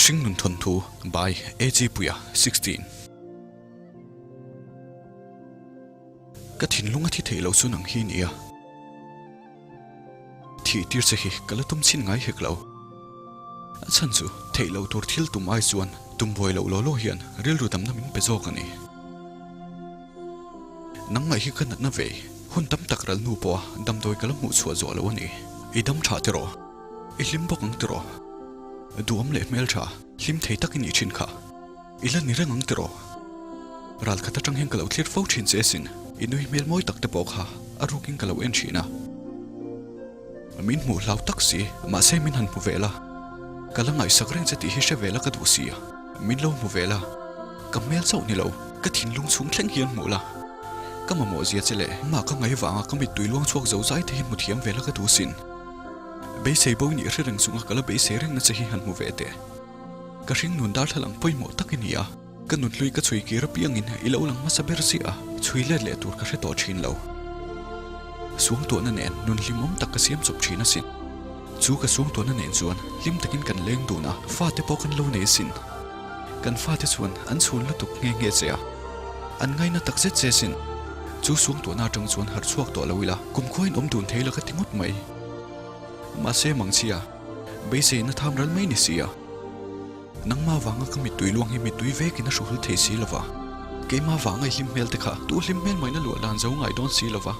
Hringnun Thawnthu by AG Puia, 16. Ka thinlung a thi theih lo chu nang hi nia. Thih tir che hi ka la tum chhin ngai hek lo. A chhan chu theih loh tur thil tum ai chuan tum buai loh law law hian rilru damna min pe zawk a ni. Nangmah hi ka natna vei hun tam tak ral hnu pawha damdawi ka la hmuh chhuah zawh lo a ni. I dam tha tiraw? I hlim bawk ang tiraw? Duhawm leh hmel tha, hlim thei tak i nih thin kha. I la ni reng ang tiraw? Ral khat atang hian ka lo thlir fo thin che asin. I nui hmel mawi tak te pawh kha a rukin ka lo en thin a. Min hmuh hlau tak si, mahse min han hmu ve la. Ka la ngaihsak reng che tih hi hre ve la ka duh si a. Min lo hmu ve la. Ka hmel chauh ni lo, ka thinlung chhung thleng hian hmuh la. Ka mamawh zia che leh mah ka ngaih vanga ka mittui luang chhuak zo zai te hi hmu thiam ve la ka duh sin. Beisei bo nih hre reng chunga ka la beisei reng na che hi han hmu ve teh. Ka hringnun darthlalang pawimawh tak i ni a, ka nunhlui ka chhui kir apiangin i lo lang hmasa ber ziah a, chhui let leh tur ka hre tawh thin lo. Suangtuahna nen nun hlimawm tak ka siam chawp thin asin. Chu ka suangtuahna nen chuan hlim takin kan leng dun a, fate pawh kan lo nei asin. Kan fate chuan an chhun lutuk nghe nghe che a, an ngaina tak zet che asin. Chu suangtuahna atang chuan harh chhuak tawh lo ila, kumkhuain awm dun thei la ka ti ngawt mai. Mahse mangchhia. Beiseina tham ral mai ni si a. Nangmah vanga ka mittui luang hi mittui vekin a hruhul thei si lova. Keimah vanga i hlim hmel te kha tu hlim hmel maina luah dan zo ngai dawn si lova.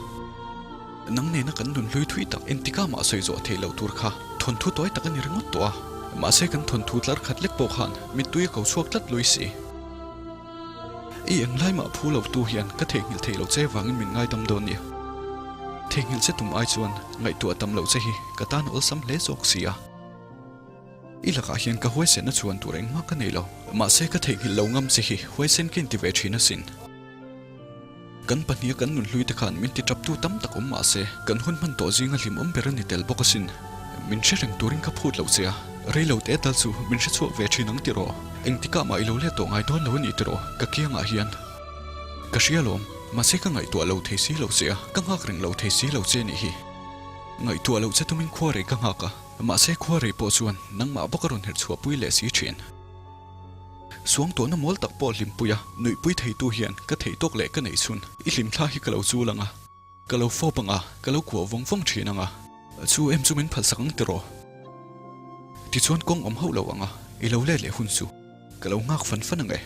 Nang nena kan nun hlui thui tak engtikah mah sawi zawh theih loh tur kha thawnthu tawi tak a ni ringawt tawh a. Mahse kan thawnthu tlar khat lek pawh khan mittui a ko chhuak tlat lui si. I englai mah phu lo tu hian ka theihnghilh theih loh che vangin min ngaidam dawn nia. Theihnghilh che tum ai chuan ngaihtuah tam loh che hi ka tan awlsam hle zawk si a. I lakah hian ka huaisenna chhuan tur engmah ka nei lo. Mahse ka theihnghilh lo ngam che hi huaisen ka inti ve thin asin. Kan pahniha kan nunhlui te khan min ti tap tu tam tak awm mahse kan hun hman tawh zinga hlimawm ber a ni tel bawk asin. Min hre reng turin ka phut lo che a, rei lo te tal chu min hre chhuak ve thin ang tiraw? Engtikah mah i lo let tawh ngai dawn lo a ni tiraw? Ka kiangah hian ka hria lawm, mahse ka ngaihtuah lo thei si lo che a, ka nghak reng lo thei si lo che nih hi. Ngaihtuah loh che tumin khua rei ka nghak a, mahse khua rei pawh chuan nangmah bawk a rawn herh chhuahpui leh si thin. Suangtuahna mawl tak pawh hlimpui a, nuihpui theitu hian ka theih tawk leh ka neih chhun i hlimthla hi ka lo chul ang a, ka lo fawp ang a, ka lo kuah vawng vawng thin ang a, chu em chu min phalsak ang tiraw? Tichuan kawng awm hauh lo ang a, i lo let leh hun chu ka lo nghak fan fan ang e.